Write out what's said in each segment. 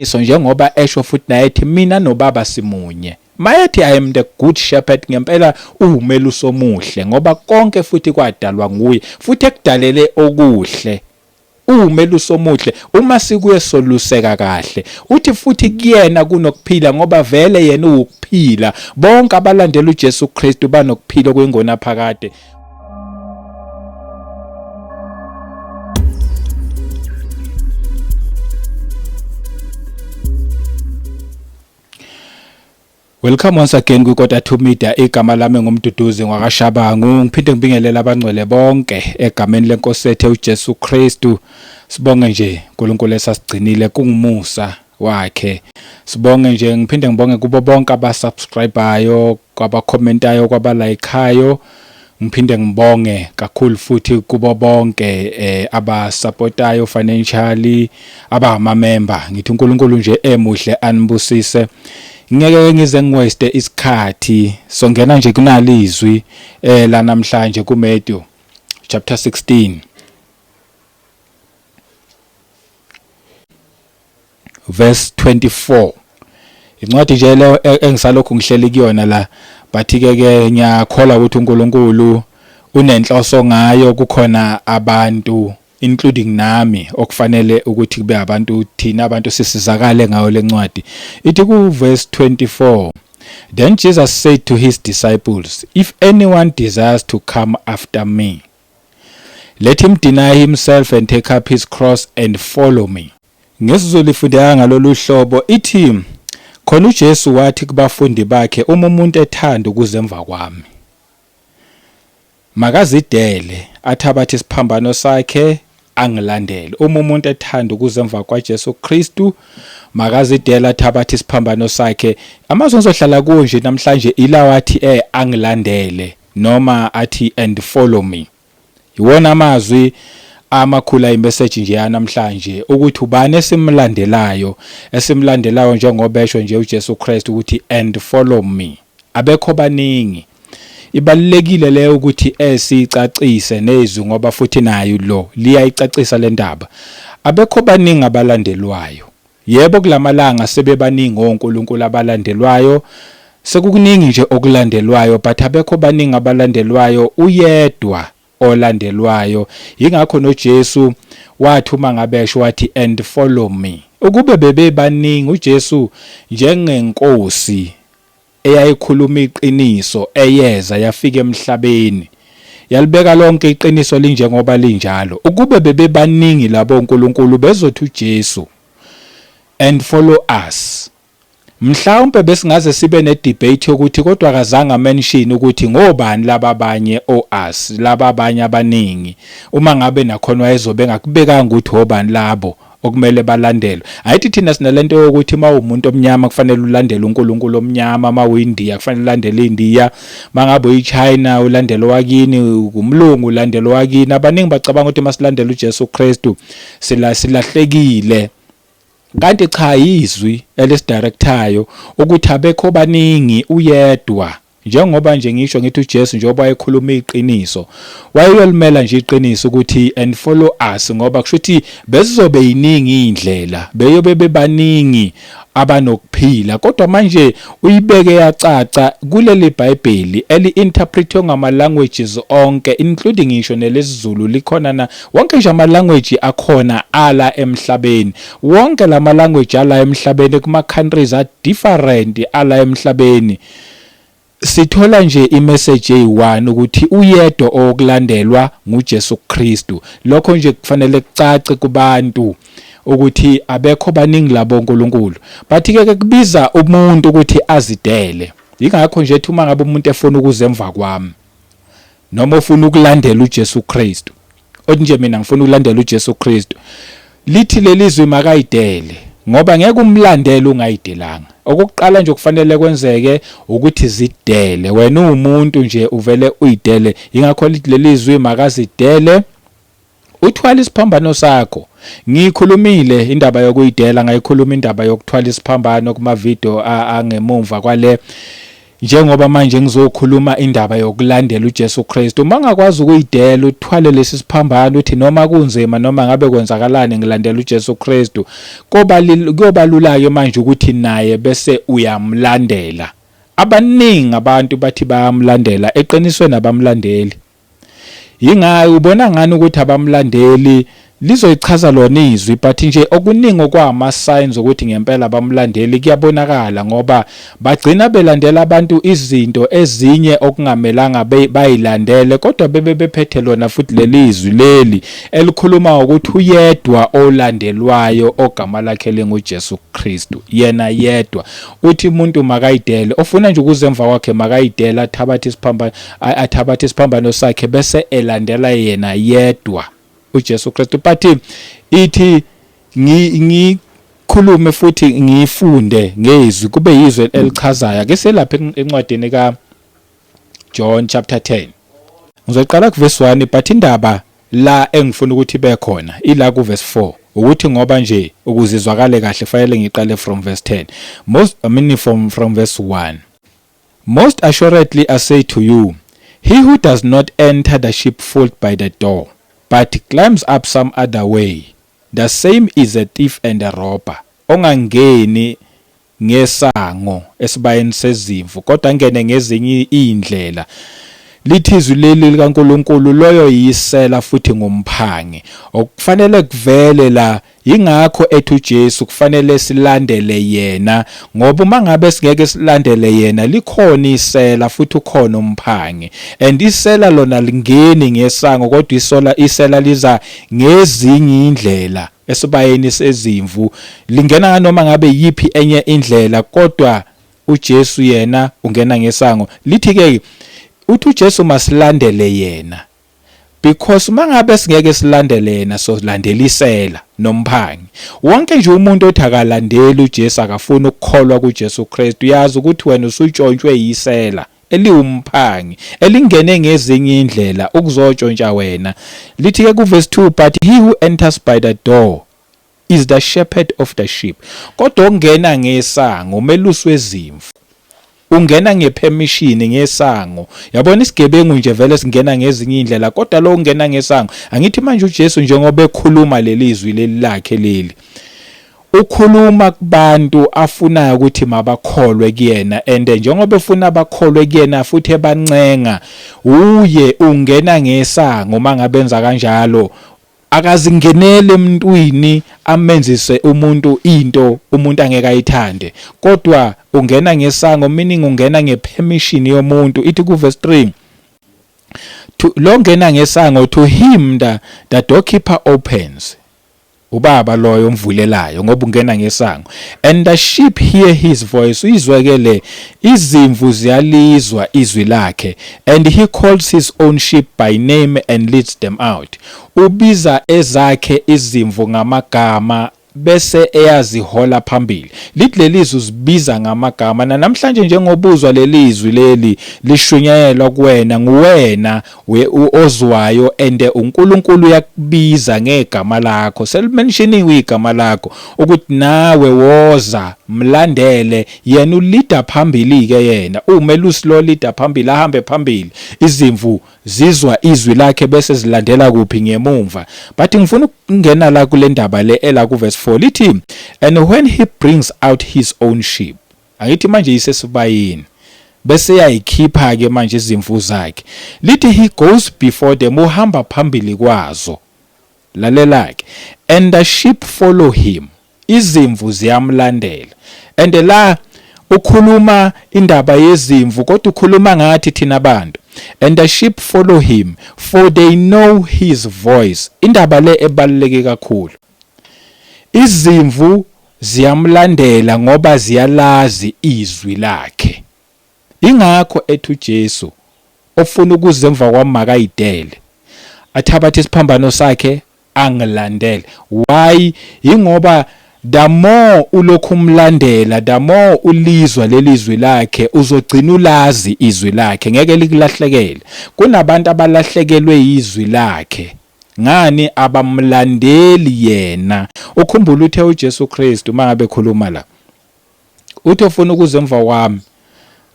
So njengoba esho futhi naye ethi mina noBaba simunye. Mayethi I am the good shepherd ngempela uwumelusi omuhle ngoba konke futhi kwadalwa nguye futhi ekudalele okuhle. Uwumelusi omuhle uma sikuye soluseka kahle. Uthi futhi kuyena kunokuphila ngoba vele yena uwukuphila. Bonke abalandela uJesu Kristu banokuphila okuyingonaphakade. Welcome once again kwiKota 2 Media. Igama lami nguMduduzi ngwakaShabangu. Ngiphinde ngibingelele abangcwele bonke egameni lenkosi ethu uJesu Kristu. Sibonge nje uNkulunkulu esasigcinile kungumusa wakhe. Sibonge nje ngiphinde ngibonge kubo bonke abasubscribeayo, kwabakhomentayo, kwabalayikhayo. Ngiphinde ngibonge kakhulu futhi kubo bonke eh, abasupportayo financially abangama-member. Ngithi uNkulunkulu nje emuhle anibusise. Ngeke ngize ngiwaste isikhathi, songena nje kunalizwi eh la namhlanje kuMatthew chapter 16 verse 24. Incwadi nje leyo e, engisalokhu ngihleli kuyona la, but ke ke ngiyakholwa ukuthi uNkulunkulu unenhloso ngayo. Kukhona abantu including nami okufanele ukuthi kube abantu thina abantu sisizakale ngayo lencwadi. Ithi ku verse 24, Then Jesus said to his disciples, if anyone desires to come after me, let him deny himself and take up his cross and follow me. NgesiZulu ifundeka ngalolu hlobo ithi, khona uJesu wathi kubafundi bakhe, uma umuntu ethanda ukuza emva kwami, makazidele athabathe isiphambano sakhe angilandele. Uma umuntu ethanda ukuza emva kwaJesu Kristu, makazidele athabathe isiphambano sakhe. Amazwi engizohlala kuwo nje namhlanje ilawa athi angilandele noma athi and follow me. Iwona amazwi amakhulu ayimessage nje yanamhlanje ukuthi ubani esimlandelayo, esimlandelayo njengoba esho nje uJesu Kristu ukuthi and follow me. Abekho baningi. Ibalulekile leyo ukuthi esicacise nezwi ngoba futhi nayo lo liyayicacisa le ndaba. Abekho baningi abalandelwayo. Yebo kulamalanga sebebaningi onkulunkulu abalandelwayo, sekukuningi nje okulandelwayo, but abekho baningi abalandelwayo, uyedwa olandelwayo. Yingakho noJesu wathi uma ngabe esho wathi and follow me. Ukube bebebaningi uJesu njengenkosi eyayikhuluma iqiniso eyeza yafika emhlabeni yalibeka lonke iqiniso linjengoba linjalo, ukube bebebaningi labo onkulunkulu bezothi uJesu and follow us, mhlawumpe besingaze sibe ne debate yokuthi kodwa akazange mention ukuthi ngobani laba abanye o us laba abanye abaningi, uma ngabe nakhona wayezobe engakubekanga ukuthi obani labo okumele balandelwe. Ayithi thina sinalento yokuthi uma uwumuntu omnyama kufanele ulandele uNkulunkulu omnyama, uma uyiNdiya kufanele ulandele iNdiya, uma ngabe uyiChina ulandele owakini, umlungu ulandele owakini. Abaningi bacabanga ukuthi uma silandela uJesu Kristu silahlekile. Kanti cha, izwi elisidirectayo ukuthi abekho baningi, uyedwa. Njengoba nje ngisho ngithi uJesu njengoba wayekhuluma iqiniso, wayeyolimela nje iqiniso ukuthi and follow us, ngoba kusho ukuthi besizobe yiningi indlela, beyobe bebaningi abanokuphila. Kodwa manje uyibeke yacaca kuleli Bhayibheli eli-interpretwe ngama-languages onke, including ngisho nelesiZulu likhona na wonke nje ama-language akhona ala emhlabeni. Wonke lama language ala emhlabeni kuma countries a different ala emhlabeni. Sithola nje imessage eyi-one ukuthi uyedwa owokulandelwa nguJesu Kristu. Lokho nje kufanele kucace kubantu ukuthi abekho baningi labo onkulunkulu. Bathi ke kubiza umuntu ukuthi azidele. Yingakho nje ethi uma ngabe umuntu efuna ukuza emva kwami noma ufuna ukulandela uJesu Kristu, othi nje mina ngifuna ukulandela uJesu Kristu, lithi lelizwi makayidele, ngoba ngeke umlandele ungayidelanga. Okokuqala nje okufanele kwenzeke ukuthi zidele wena, uwumuntu nje uvele uyidele. Yingakho lithi lelizwi makazidele, uthwala isiphambano sakho. Ngiyikhulumile indaba yokuyidela, ngayikhuluma indaba yokuthwala isiphambano kuma video angemumva kwale. Njengoba manje ngizokhuluma indaba yokulandela uJesu Kristu, uma ungakwazi ukuyidela uthwale lesi siphambano uthi noma kunzima noma ngabe kwenzakalani ngilandela uJesu Kristu, koba kuyoba lula-ke manje ukuthi naye bese uyamlandela. Abaningi abantu bathi bayamlandela, eqinisweni abamlandeli. Yingayo ubona ngani ukuthi abamlandeli lizoyichaza lona izwi but nje okuningi okwama signs ukuthi ngempela abamlandeli kuyabonakala ngoba bagcina belandela abantu izinto ezinye okungamelanga bayilandele kodwa bebe bephethe lona futhi lelizwi leli elikhuluma ngokuthi uyedwa olandelwayo ogama lakhe linguJesu Kristu yena yedwa uthi umuntu makayidele ofuna nje ukuze emva kwakhe makayidele athabathe isiphambano athabathe isiphambano sakhe bese elandela yena yedwa uJesu Kristu but ithi ngikhulume futhi ngifunde ngezwi kube yizwe elichazayo ake selapha encwadini ka John chapter 10 ngizoqala kuverse 1 but indaba la engifuna ukuthi ibe khona ila ku verse 4 ukuthi ngoba nje ukuzizwakale kahle fanele ngiqale from verse 10 most I mean from verse 1. Most assuredly I say to you, he who does not enter the sheepfold by the door, but climbs up some other way, the same is a thief and a robber. Ongangeni ngesango esibayeni sezimvu, kodwa angene ngezinye iy'ndlela. Lithi izwi leli likaNkulunkulu loyo yisela futhi ngumphangi. Okufanele kuvele la Yingakho ethi uJesu kufanele silandele yena ngoba uma ngabe singeke silandele yena likhona isela futhi ukhona umphangi and isela lona lingeni ngesango kodwa isola isela liza ngezinye indlela esibayeni sezimvu lingena nganoma ngabe yiphi enye indlela kodwa uJesu yena ungena ngesango lithi ke uthi uJesu masilandele yena. Because mangabe singeke silandele yena solandela isela nomphangi. Wonke nje umuntu othi akalandeli uJesu akafuni ukukholwa kuJesu Kristu yazi ukuthi wena usutshontshwe yisela eliwumphangi elingene ngezinye indlela ukuzotshontsha wena. Lithi ke kuverse 2 but he who enters by the door is the shepherd of the sheep. Kodwa ongena ngesango umelusi wezimvu. Ungena ngepermission ngesango. Yabona isigebengu nje vele singena ngezinye indlela kodwa lo ungena ngesango. Angithi manje uJesu njengoba ekhuluma lelizwi leli lakhe leli. Ukhuluma kubantu afunayo ukuthi mabakholwe kuyena and njengoba efuna bakholwe kuyena futhi ebancenga uye ungena ngesango mangabenza kanjalo Akazingeneli emntwini amenzise umuntu into umuntu angeke ayithande kodwa ungena ngesango meaning ungena ngepermission yomuntu ithi ku verse 3 to lo ngena ngesango to him the doorkeeper opens ubaba loyo omvulelayo ngoba ungena ngesango and the sheep hear his voice uyizweke le izimvu ziyalizwa izwi lakhe and he calls his own sheep by name and leads them out Ubiza ezakhe izimvu ngamagama bese eyazihola phambili. Lithi lelizwi uzibiza ngamagama. Nanamhlanje njengoba uzwa lelizwi leli lishunyayelwa kuwena nguwena ozwayo and uNkulunkulu uyakubiza ngegama lakho. Selimenshiniwe igama lakho ukuthi nawe woza mlandele yena ulida phambili ke yena. Umelusi lo leader phambili ahambe phambili izimvu Zizwa izwi lakhe bese zilandela kuphi ngemumva. But ngifuna ukungena la kule ndaba le ela ku verse 4 lithi and when he brings out his own sheep. Angithi manje isesibayeni. Bese yayikhipha ke manje izimvu zakhe. Lithi he goes before them uhamba phambili kwazo. Lalela ke. And the sheep follow him. Izimvu ziyamlandela. And la ukhuluma indaba yezimvu kodwa ukhuluma ngathi thina bantu. And the sheep follow him for they know his voice. Indaba le ebaluleke kakhulu. Izimvu ziyamlandela ngoba ziyalazi izwi lakhe. Ingakho ethi uJesu ofuna ukuza emva kwami makayidele athabathe isiphambano sakhe angilandele. Why? Yingoba the more ulokhu umlandela, the more ulizwa leli zwi lakhe, uzogcina ulazi izwi lakhe, ngeke likulahlekele. Kunabantu abalahlekelwe yizwi lakhe. Ngani? Abamlandeli yena. Ukhumbule uthe uJesu Kristu uma ngabe ekhuluma la, uthi ofuna ukuza emva kwami.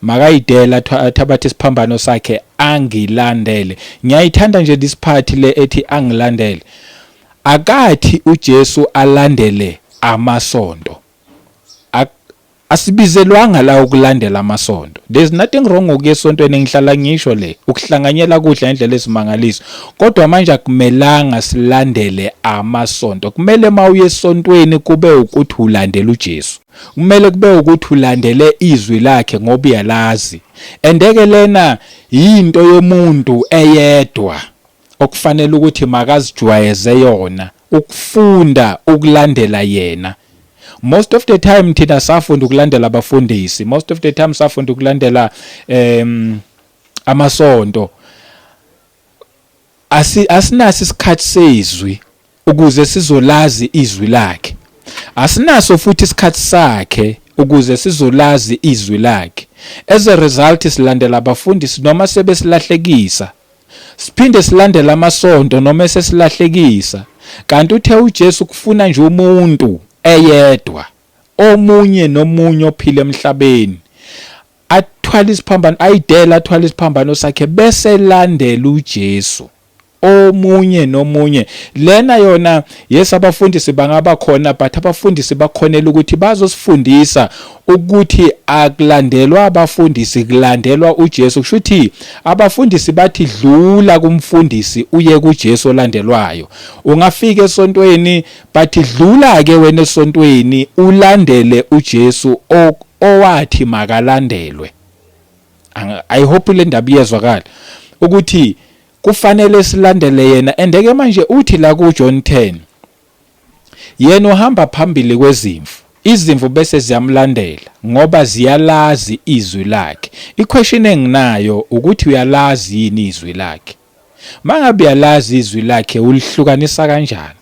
Makayidela athabathe isiphambano sakhe angilandele. Ngiyayithanda nje this part le ethi angilandele. Akathi uJesu alandele amasonto. Asibizelwanga la ukulandela amasonto. There's nothing wrong ngokuya esontweni, ngihlala ngisho le ukuhlanganyela kudla indlela esimangaliso, kodwa manje akumelanga silandele amasonto. Kumele mawuye esontweni kube ukuthi ulandela uJesu, kumele kube ukuthi ulandele izwi lakhe ngoba uyalazi. Endeke lena yinto yomuntu eyedwa okufanele ukuthi makazijwayeze yona, ukufunda ukulandela yena. Most of the time thina safunda ukulandela abafundisi, most of the time safunda ukulandela amasonto. Asinaso isikhathi sezwi ukuze sizolazi izwi lakhe, asinaso futhi isikhathi sakhe ukuze sizolazi izwi lakhe. As a result, silandela abafundisi noma sebesilahlekisa, siphinde silandele amasonto noma esesilahlekisa. Kanti uthe uJesu kufuna nje umuntu eyedwa, omunye nomunye ophila emhlabeni, athwale isiphambano, ayidela, athwale isiphambano sakhe bese landela uJesu, omunye nomunye. Lena yona, yes, abafundisi bangaba khona, but abafundisi bakhonela ukuthi bazosifundisa ukuthi akulandelwa abafundisi, kulandelwa uJesu. Kusho ukuthi abafundisi bathi dlula kumfundisi uye kuJesu olandelwayo. Ungafika esontweni, but dlula ke wena esontweni ulandele uJesu owathi makalandelwe. I hope le ndaba iyezwakala ukuthi kufanele silandele yena. Endeke manje uthi la ku John 10, yena uhamba phambili kwezimvu, izimvu bese ziyamlandela ngoba ziyalazi izwi lakhe. Iquestion enginayo ukuthi uyalazi yini izwi lakhe? Mangabe uyalazi izwi lakhe, ulihlukanisa kanjani?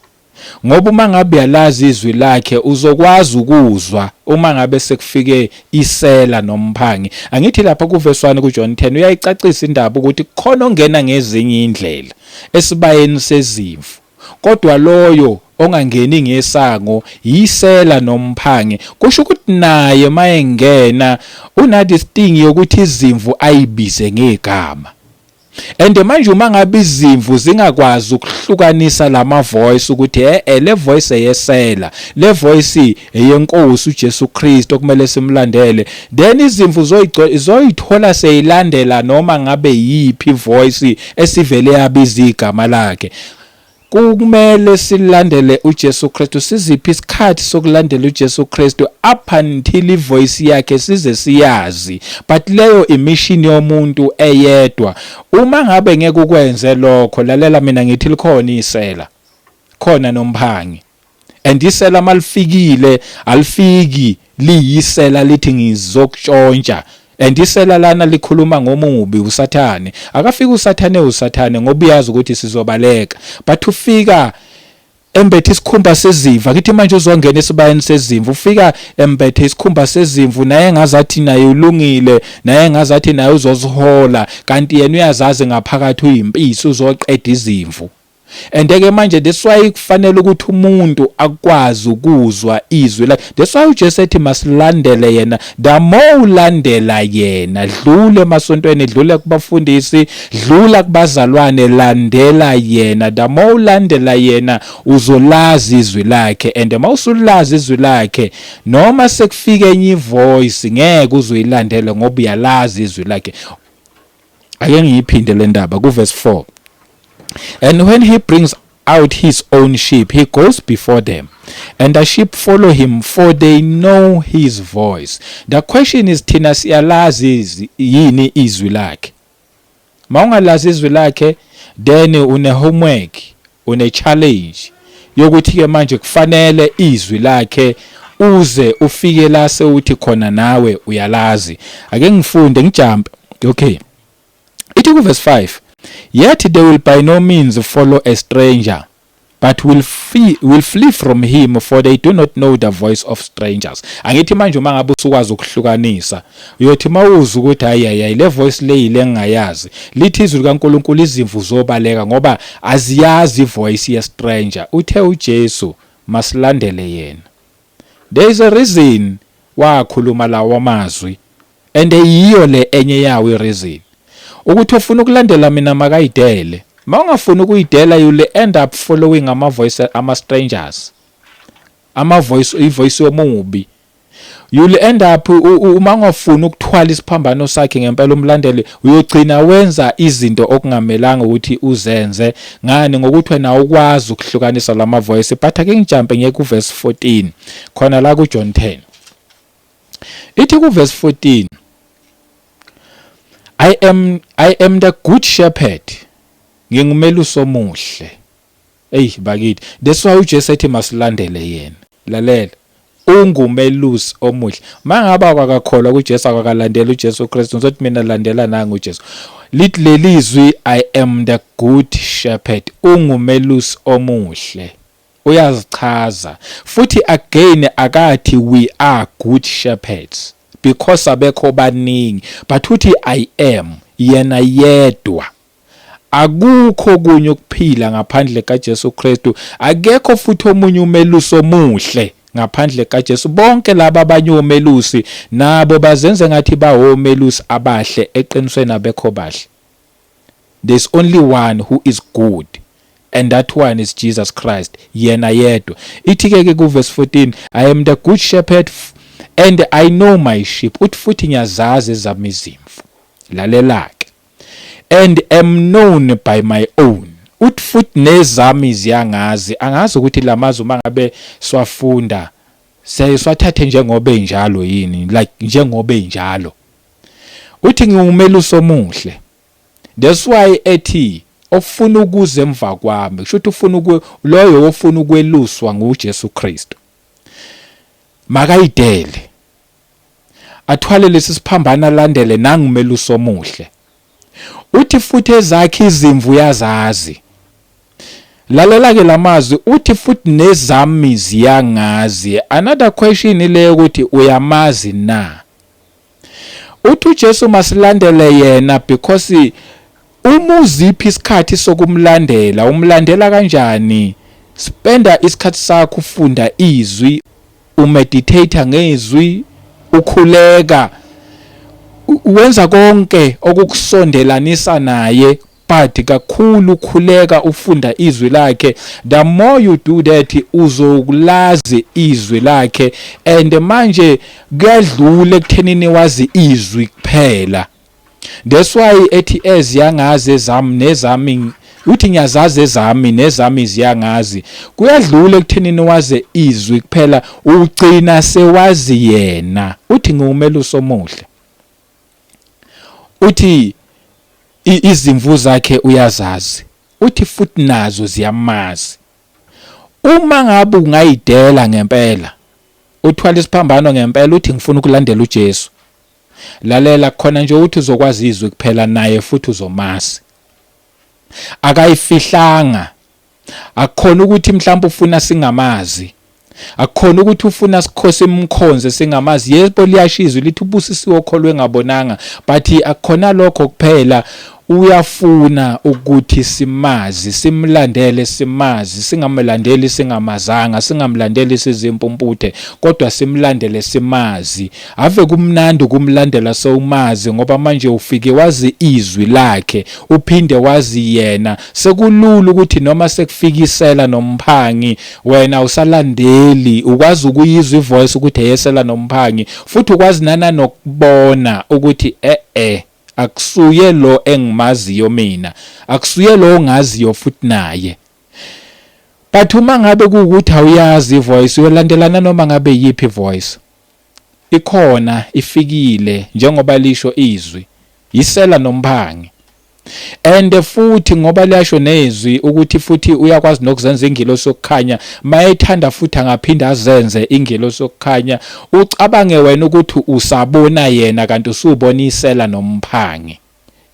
Ngoba uma ngabe uyalazi izwi lakhe, uzokwazi ukuzwa uma ngabe sekufike isela nomphangi. Angithi lapha kuverse 1 kuJohn 10 uyayicacisa indaba ukuthi khona ongena ngezinye indlela esibayeni sezimvu, kodwa loyo ongangeni ngesango yisela nomphangi. Kusho ukuthi naye mayengena una this thing yokuthi izimvu ayibize ngegama. And manje uma ngabe izimvu zingakwazi ukuhlukanisa lama voice ukuthi eh le voice eyesela, le voice eyenkosi uJesu Kristu okumele simlandele, then izimvu zoyithola seyilandela noma ngabe yiphi voice esivele yabiza igama lakhe. Kumele silandele uJesu Kristu. Siziphi isikhathi sokulandela uJesu Kristu up until ivoice yakhe size siyazi? But leyo imission yomuntu eyedwa. Uma ngabe ngeke ukwenze lokho, lalela mina ngithi likhona isela, khona nomphangi. And isela malifikile, alifiki liyisela lithi ngizokutshontsha. And isela lana likhuluma ngomubi uSathane. Akafika uSathane, uSathane ngoba uyazi ukuthi sizobaleka, but ufika embethe isikhumba sezimvu. Akithi manje uzongena esibayeni sezimvu, ufika embethe isikhumba sezimvu, naye ngazathi naye ulungile, naye ngazathi naye uzozihola, kanti yena uyazazi ngaphakathi uyimpisi, uzoqeda izimvu. And ke manje that's why kufanele ukuthi umuntu akwazi ukuzwa izwi lakhe. That's why uJesu ethi masilandele yena. The more ulandela yena, dlule emasontweni, dlule kubafundisi, dlula kubazalwane, landela yena. The more ulandela yena, uzolazi izwi lakhe. And mawusulazi izwi lakhe, noma sekufika enye ivoice ngeke uzoyilandele ngoba uyalazi izwi lakhe. Ake ngiyiphinde le ndaba kuverse 4. And when he brings out his own sheep, he goes before them, and the sheep follow him, for they know his voice. The question is, thina siyalazi yini izwi lakhe? Mawungalazi izwi lakhe, then une homework, une challenge yokuthi ke manje kufanele izwi lakhe uze ufike la sewuthi khona nawe uyalazi. Ake ngifunde, ngijump. Okay, ithi ku verse 5, "Yet they will by no means follow a stranger, but will flee from him, for they do not know the voice of strangers." Angithi manje uma ngabe usukwazi ukuhlukanisa, uyothi mawuzwa ukuthi hayi hayi, le voice le ile engingayazi. Lithi izwi likaNkuluNkulu izimvu zobaleka ngoba aziyazi ivoice ye stranger. Uthe uJesu masilandele yena. There is a reason wakhuluma lawo mazwi. And yiyo le enye yawo ireason ukuthi ufuna ukulandela mina makayidele. Mawungafuni ukuyidela, you'll end up following ama voice ama strangers, ama voice, ivoice yomubi. You'll end up, uma ungafuni ukuthwala isiphambano sakhe ngempela umlandele, uyogcina wenza izinto okungamelanga ukuthi uzenze. Ngani? Ngokuthi wena awukwazi ukuhlukanisa lama voice. But ake ngijumpe ngiye ku verse 14 khona la ku John 10. Ithi ku verse 14, I am the good shepherd, ngingumelusi omuhle. Ey bakithi, that's why uJesu ethi masilandele yena. Lalela, ungumelusi omuhle. Mangaba akakholwa kuJesu, akakalandela uJesu Kristu, ngizothi mina landela nangu uJesu. Lithi lelizwi, "I am the good shepherd," ungumelusi omuhle. Uyazichaza futhi again, akathi we are good shepherds because abekho baningi, but uthi "I am", yena yedwa. Akukho kunye ukuphila ngaphandle kaJesu Kristu. Akekho futhi omunye umelusi omuhle ngaphandle kaJesu. Bonke laba abanye omelusi nabo bazenze ngathi bawomelusi abahle, eqinisweni abekho bahle. There's only one who is good, and that one is Jesus Christ, yena yedwa. Ithi ke ke ku verse 14, "I am the good shepherd and I know my sheep," uthi futhi ngiyazazi ezami izimvu. Lalela ke, "and am known by my own," uthi futhi nezami ziyangazi. Angazi ukuthi lamazwi uma ngabe siwafunda siwathathe njengoba enjalo yini, like njengoba enjalo. Uthi ngingumelusi omuhle. That's why ethi ofuna ukuza emva kwami, kusho ukuthi ufuna loyo ofuna ukweluswa nguJesu Kristu, makayidele, athwale lesi siphambano, alandele nangumelusi omuhle. Uthi futhi ezakhe izimvu uyazazi. Lalela ke lamazwi, uthi futhi nezami ziyangazi. Another question le ukuthi uyamazi na? Uthi uJesu masilandele yena because uma uziphi isikhathi sokumlandela, umlandela kanjani? Spenda isikhathi sakho ufunda izwi, umeditate ngezwi, ukhuleka, wenza konke okukusondelanisa naye, but kakhulu ukhuleka, ufunda izwi lakhe. The more you do that, uzokulazi izwi lakhe. And manje kuyadlula ekuthenini wazi izwi kuphela. That's why ethi eziyangazi ezami nezami, uthi ngiyazazi ezami nezami ziyangazi. Kuyadlula ekuthenini waze izwi kuphela, ugcina sewazi yena. Uthi ngiwumelusi omuhle. Uthi izimvu zakhe uyazazi, uthi futhi nazo ziyamazi. Uma ngabe ungayidela ngempela, uthwala isiphambano ngempela, uthi ngifuna ukulandela uJesu, lalela khona nje uthi uzokwazi izwi kuphela, naye futhi uzomazi. Akayifihlanga. Akukhona ukuthi mhlawumbe ufuna singamazi, akukhona ukuthi ufuna sikhosi imkhonze singamazi. Yebo, liyasho izwi lithi ubusisiwe okholwe engabonanga, but akukhona lokho kuphela. Uyafuna ukuthi simazi, simlandele simazi, singamlandeli singamazanga, singamlandeli sizimpumputhe, kodwa simlandele simazi. Ave kumnandi ukumlandela sewumazi, ngoba manje ufike wazi izwi lakhe, uphinde wazi yena. Sekulula ukuthi noma sekufikisela nomphangi, wena usalandeli, ukwazi ukuyizwa ivoice ukuthi eyesela nomphangi, futhi ukwazi nana nokubona ukuthi eh eh akusuye lo engimaziyo mina, akusuye lo ongaziyo futhi naye. But uma ngabe kuwukuthi awuyazi ivoice, uyolandelana noma ngabe yiphi voice ikhona ifikile, njengoba lisho izwi, yisela nomphangi. And futhi ngoba liyasho nezwi ukuthi futhi uyakwazi nokuzenza ingilosi yokukhanya mayethanda, futhi angaphinda azenze ingilosi yokukhanya, ucabange wena ukuthi usabona yena kanti usubona isela nomphangi.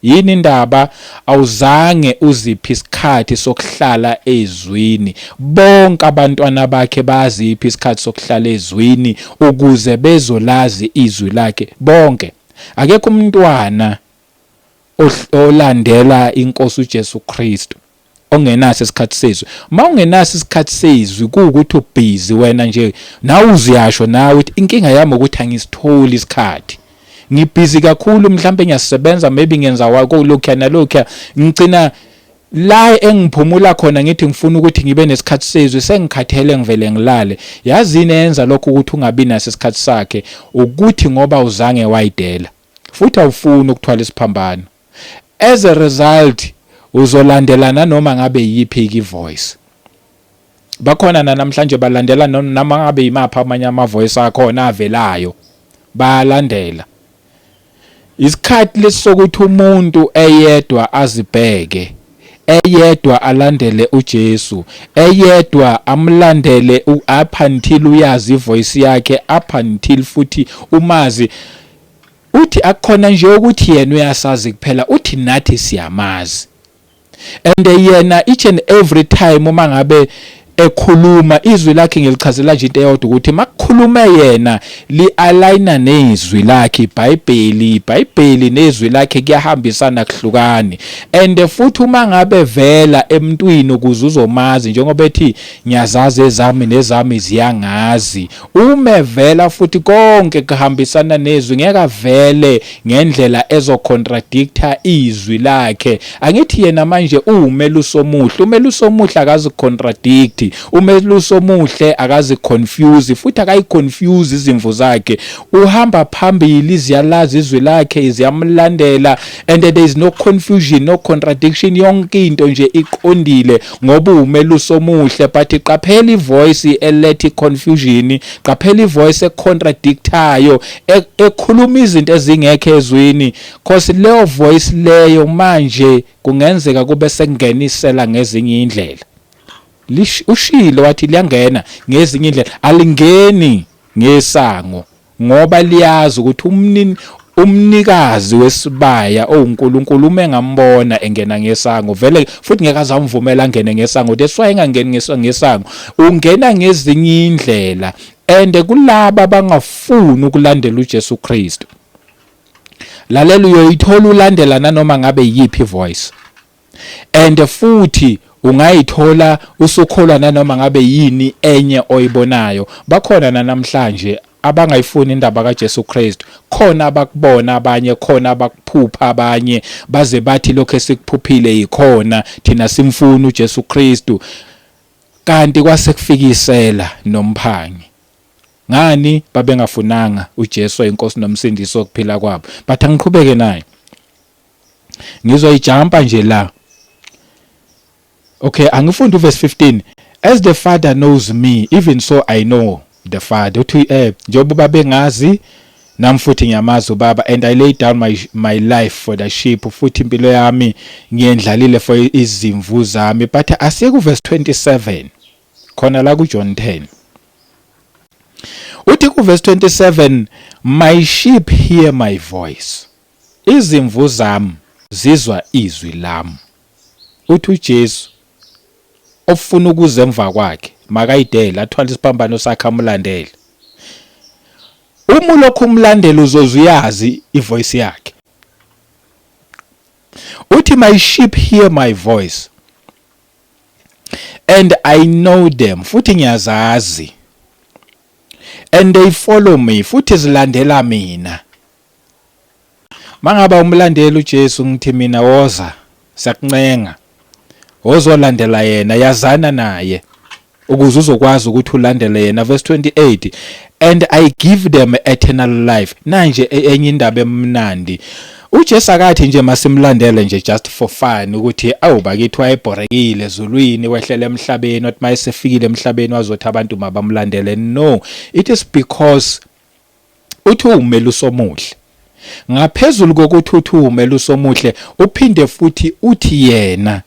Yini indaba awuzange uziphi isikhathi sokuhlala ezwini? Bonke abantwana bakhe baziphi isikhathi sokuhlala ezwini ukuze bezolazi izwi lakhe bonke. Akekho umntwana olandela inkosi uJesu Kristu ongenaso isikhathi sezwi. Uma ungenaso isikhathi sezwi, kuwukuthi ubhizi wena nje, nawe uziyasho nawe ukuthi inkinga yami ukuthi angisitholi isikhathi. Ngibhizi kakhulu, mhlambe ngiyasebenza, maybe ngenza lokhuya nalokhuya, ngigcina la engiphumula khona ngithi ngifuna ukuthi ngibe nesikhathi sezwi, sengikhathele, ngivele ngilale. Yazini enza lokho ukuthi ungabi naso isikhathi sakhe? Ukuthi ngoba uzange wayidela futhi awufuni ukuthwala isiphambano. As a result, uzolandela nanoma ngabe yiphi i-voice. Bakhona namhlanje balandela noma ngabe yimaphi amanye ama-voice akhona avelayo, bayalandela. Isikhathi lesokuthi umuntu eyedwa azibheke, eyedwa alandele uJesu, eyedwa amlandele up until uyazi ivoice yakhe, up until futhi umazi. Uthi akukhona nje ukuthi yena uyasazi kuphela, uthi nathi siyamazi. And yena each and every time uma ngabe ekhuluma izwi lakhe, ngilichazela nje into eyodwa, ukuthi makukhulume yena li-aligna nezwi lakhe iBhayibheli, iBhayibheli nezwi lakhe kuyahambisana, kuhlukani. And futhi uma ngabe vela emntwini ukuze uzomazi, njengoba ethi ngiyazazi ezami nezami ziyangazi, uma vela futhi konke kuhambisana nezwi, ngeke avele ngendlela ezocontradicta izwi lakhe. Angithi yena manje uwumelusi omuhle. Umelusi omuhle akazi contradict, umelusi omuhle akazi confuse, futhi akayi confuse izimvu zakhe. Uhamba phambili, ziyalazi izwi lakhe, ziyamlandela, and there is no confusion, no contradiction, yonke into nje iqondile ngoba umelusi omuhle. But qaphela ivoice eletha confusion, qaphela ivoice econtradictayo, ekhuluma izinto ezingekho ezwini, cause leyo voice leyo manje kungenzeka kube sekungenisela ngezinye indlela. Ushilo wathi liyangena ngezinye indlela, alingeni ngesango ngoba liyazi ukuthi umnini, umnikazi wesibaya owuNkulunkulu, uma engambona engena ngesango vele futhi ngeke azamvumela angene ngesango. That's why engangeni ngesango, ungena ngezinye indlela. And kulaba abangafuni ukulandela uJesu Kristu, lalela, uyoyithola ulandela nanoma ngabe yiphi voice, and futhi ungayithola usukholwa nanoma ngabe yini enye oyibonayo. Bakhona namhlanje abangayifuni indaba kaJesu Kristu, khona abakubona abanye, khona abakuphupha abanye, baze bathi lokho esikuphuphile yikhona, thina simfuna uJesu Kristu, kanti kwase kufikisela nomphangi. Ngani babengafunanga uJesu inkosi nomsindisi wokuphila kwabo? But angiqhubeke naye, ngizoyijumpa nje la. Okay, angifunde uverse 15: "As the Father knows me, even so I know the Father." Uthi njengoba ubaba engazi, nami futhi ngiyamazi ubaba. "And I lay down my life for the sheep," futhi impilo yami ngiyendlalile for izimvu zami. But asiye ku verse 27 khona la ku John 10. Uthi ku verse 27: "My sheep hear my voice," izimvu zami zizwa izwi lami. Uthi uJesu ofuna ukuza emva kwakhe makayidele, athwale isiphambano sakhe, amlandele. Uma lokhu umlandela, uzoze uyazi ivoice yakhe. Uthi, "My sheep hear my voice and I know them," futhi ngiyazazi, "and they follow me," futhi zilandela mina. Mangaba umlandeli uJesu, ngithi mina woza, siyakuncenga, wozolandela yena, yazana naye ukuze uzokwazi ukuthi ulandele yena. Verse 28: "And I give them eternal life." Nanje enye indaba emnandi, uJesu akathi nje masimlandele nje just for fun, ukuthi awu bakithi, wayebhorekile ezulwini, wehlele emhlabeni, wathi mayesefikile emhlabeni wazothi abantu mabamlandele. No, it is because uthi umelusi omuhle. Ngaphezulu kokuthi uthi umelusi omuhle, uphinde futhi uthi yena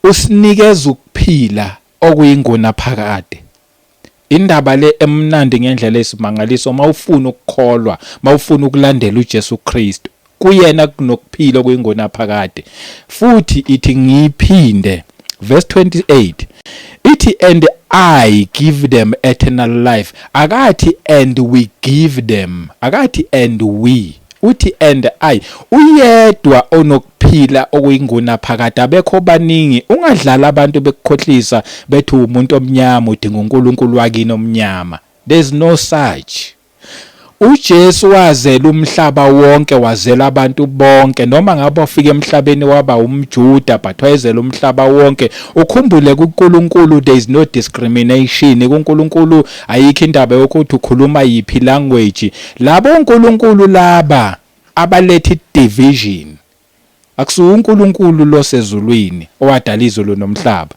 usinikeza ukuphila okuyinguna phakade. Indaba le emnandi ngendlela esimangaliso. Mawufuna ukukholwa, mawufuna ukulandela uJesu Kristu, kuyena kunokuphila okuyingona phakade. Futhi ithi ngiphinde verse 28, ithi, "And I give them eternal life." Akathi "and we give them," akathi "and we," uthi "and I." Uyedwa onokuphila okuyinguna phakade, abekho baningi. Ungadlala abantu bekukhohlisa bethi umuntu omnyama udinga uNkulunkulu wakini omnyama. There's no such. UJesu wazela umhlaba wonke, wazela abantu bonke. Noma ngabe wafika emhlabeni waba umJuda, but wayezela umhlaba wonke. Ukhumbule kuNkulunkulu there is no discrimination. KuNkulunkulu ayikho indaba yokuthi ukhuluma yiphi language. Labo uNkulunkulu laba abaletha division. Akusuye uNkulunkulu losezulwini owadala izulu nomhlaba.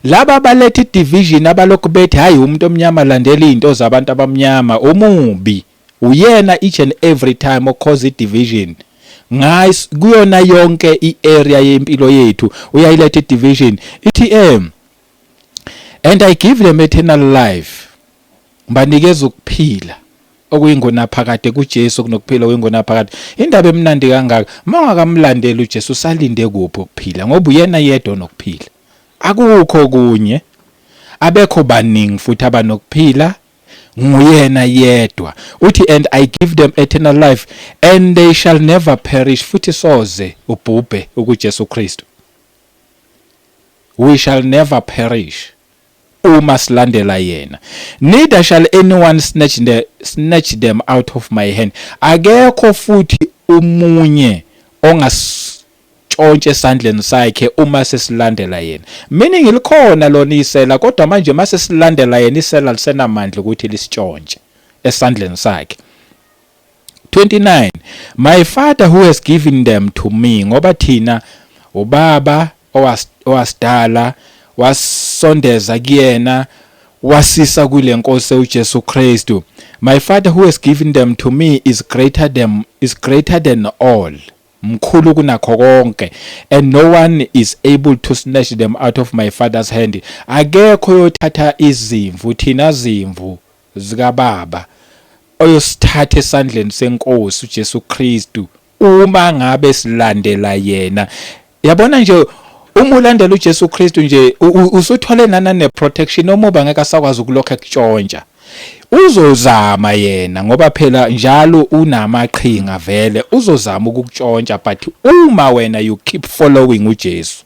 Laba abaletha i-division, abalokhu bethi hayi, umuntu omnyama landela izinto zabantu abamnyama, umubi uyena each and every time o-cause i-division ngays kuyona yonke i-area yempilo yethu, uyayiletha i-division. Ithi and I give them eternal life, ngibanikeza ukuphila okuyingonaphakade. KuJesu kunokuphila okuyingonaphakade. Indaba emnandi kangaka, mangakamlandeli uJesu usalinde kuphi ukuphila? Ngoba uyena yedwa onokuphila, akukho kunye, abekho baningi futhi abanokuphila, nguyena yedwa. Uthi, "And I give them eternal life, and they shall never perish." Futhi soze ubhubhe ukuJesu Kristu. We shall never perish uma silandela yena. "Neither shall anyone snatch them out of my hand." Akekho futhi umunye ongasitshontshe esandleni sakhe uma sesilandela yena, meaning likhona lona isela, kodwa manje mase silandela yena, isela lisenamandla ukuthi lisitshontshe esandleni sakhe. 29 "My Father who has given them to me," ngoba thina ubaba owasidala, wasondeza kuyena, wasisa kule Nkosi uJesu Kristu. "My Father who has given them to me is greater than all," mkhulu kunakho konke, "and no one is able to snatch them out of my Father's hand." Akekho yothatha izimvu, thina zimvu zikababa, oyosithatha esandleni senkosi uJesu Kristu uma ngabe silandela yena. Yabona nje, uma ulandela uJesu Kristu nje, usuthole nana ne-protection. Omuba ngeke asakwazi ukulokho ekutshontsha. Uzozama yena, ngoba phela njalo unamaqhinga vele, uzozama ukukutshontsha, but uma wena you keep following uJesu,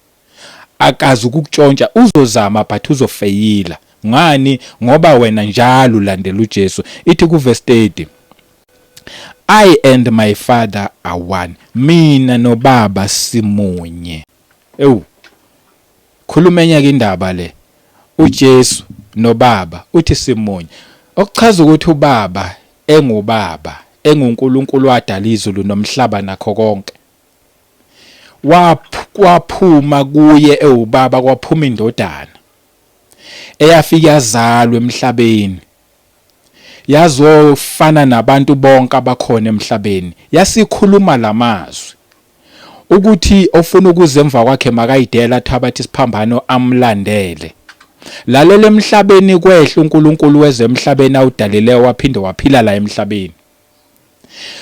akazi ukukutshontsha. Uzozama but uzofeyila. Ngani? Ngoba wena njalo ulandela uJesu. Ithi ku verse 30, "I and my Father are one." Mina nobaba simunye. Ewu, khuluma ke indaba le. uJesu nobaba uthi simunye, okuchaza ukuthi ubaba engubaba, enguNkulunkulu wadala izulu nomhlaba nakho konke. Waphuma kuye ewubaba, kwaphuma indodana eyafika yazalwa emhlabeni, yazofana nabantu bonke abakhona emhlabeni, yasikhuluma lamazwi ukuthi ofuna ukuza emva kwakhe makayidela, athabathe isiphambano, amlandele. Lalela, emhlabeni kwehla uNkulunkulu wezemhlabeni awudalileyo, waphinde waphila la emhlabeni.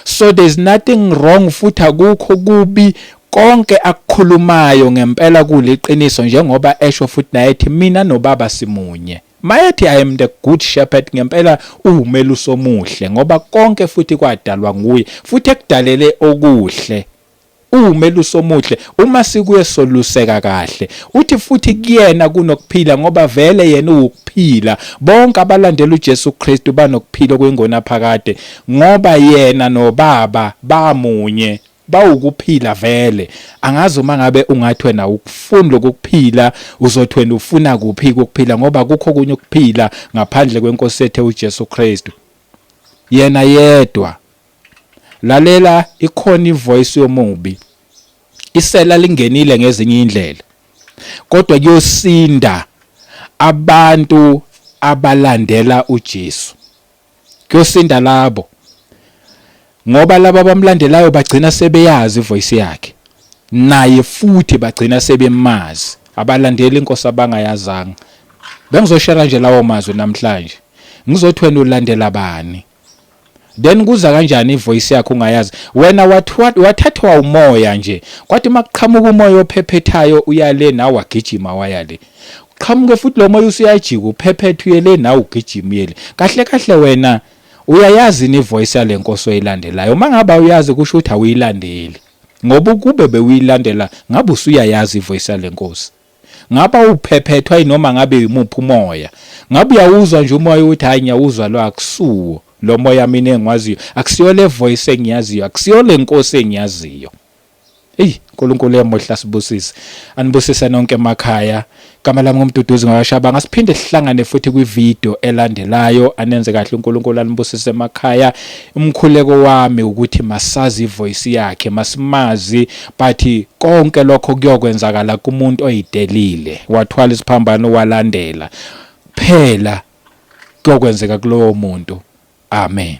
So there's nothing wrong, futhi akukho kubi. Konke akukhulumayo ngempela kuliqiniso, njengoba esho futhi naye ethi mina nobaba simunye. Mayethi, "I am the good shepherd," ngempela uwumelusi omuhle, ngoba konke futhi kwadalwa nguye, futhi ekudalele okuhle. Uwumelusi omuhle, uma sikuye soluseka kahle. Uthi futhi kuyena kunokuphila, ngoba vele yena uwukuphila. Bonke abalandela uJesu Kristu banokuphila okuyingonaphakade, ngoba yena nobaba bamunye, bawukuphila vele. Angazi uma ngabe ungathi wena ukufuni lokuphila, uzothi wena ufuna kuphi ukuphila? Ngoba kukho kunye ukuphila ngaphandle kwenkosi yethu uJesu Kristu, yena yedwa. Lalela, ikhona ivoice yomubi, isela lingenile ngezinye indlela, kodwa kuyosinda abantu abalandela uJesu. Kuyosinda labo, ngoba laba abamlandelayo bagcina sebeyazi ivoice yakhe naye, futhi bagcina sebemazi. Abalandeli inkosi abangayazanga. Bengizoshare nje lawo mazwi namhlanje. Ngizothi wena ulandela bani? Then kuza kanjani ivoice yakho ungayazi wena? Wathathwa umoya nje, kwathi makuqhamuka umoya ophephethayo uyale, nawe wagijima waya le. Qhamuke futhi lo moya usuyajika, uphephethe uyele, nawe ugijima uyele. Kahle kahle wena uyayazi ni voice yale nkosi oyilandelayo? Uma ngabe uyazi, kusho ukuthi awuyilandeli, ngoba ukube bewuyilandela ngabe usuyayazi ivoice yale nkosi, ngaba uphephethwa inoma ngabe imuphi umoya, ngabe uyawuzwa nje umoya ukuthi hayi, ngiyawuzwa lo akusuwo. Lo moya mina engiwaziyo akusiyo le voice engiyaziyo, akusiyo le nkosi engiyaziyo. Eyi uNkulunkulu emuhle asibusise. Anibusise nonke emakhaya. Igama lami nguMduduzi ngakashaba. Ngasiphinde sihlangane futhi kwivideo elandelayo. Anenze kahle uNkulunkulu anibusise emakhaya. Umkhuleko wami ukuthi masazi ivoice yakhe, masimazi but konke lokho kuyokwenzakala kumuntu oyidelile. Wathwala isiphambano walandela. Phela kuyokwenzeka kulowo muntu. Amen.